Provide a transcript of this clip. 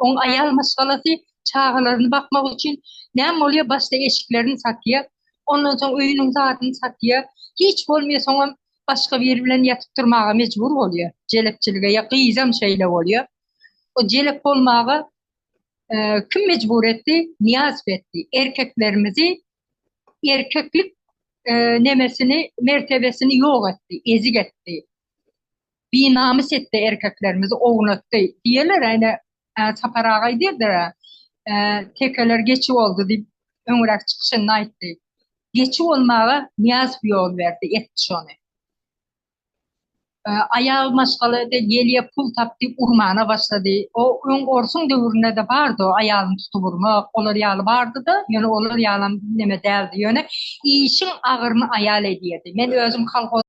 Oň aýal maşgalasy çagalaryny bakmak üçin näme bolýar, başda eşiklerini satýar, ondan soň öýüniň zadyny satýar. Hiç bolmaýar, soňam başga biri bilen ýatyp durmaga mejbur bolýar. Jelepçilige ýa gyzam şeýle bolýar. O jelep bolmaga kim mejbur etdi? Nyýazow etdi. Erkeklerimizi erkeklik nemesini, mertebesini ýok etdi, ezik etdi. Binamys etdi erkeklerimizi ownatdy diýerler ene Sapar aga aýdýardyr tekeler geçi boldy diýip öňräk çykyşynda aýtdy. Geçi bolmaga Nyýazow ýol berdi etdi şony. Aýal maşgala de gelýä pul tap diýip urmana başlady. O öň orsuň döwründe-de bardy o aýalyny tutup urmak olar ýaly bardy-da ýöne olar ýalam neme däldi ýöne işiň agyryny aýal edýärdi. Men özüm kolhoz.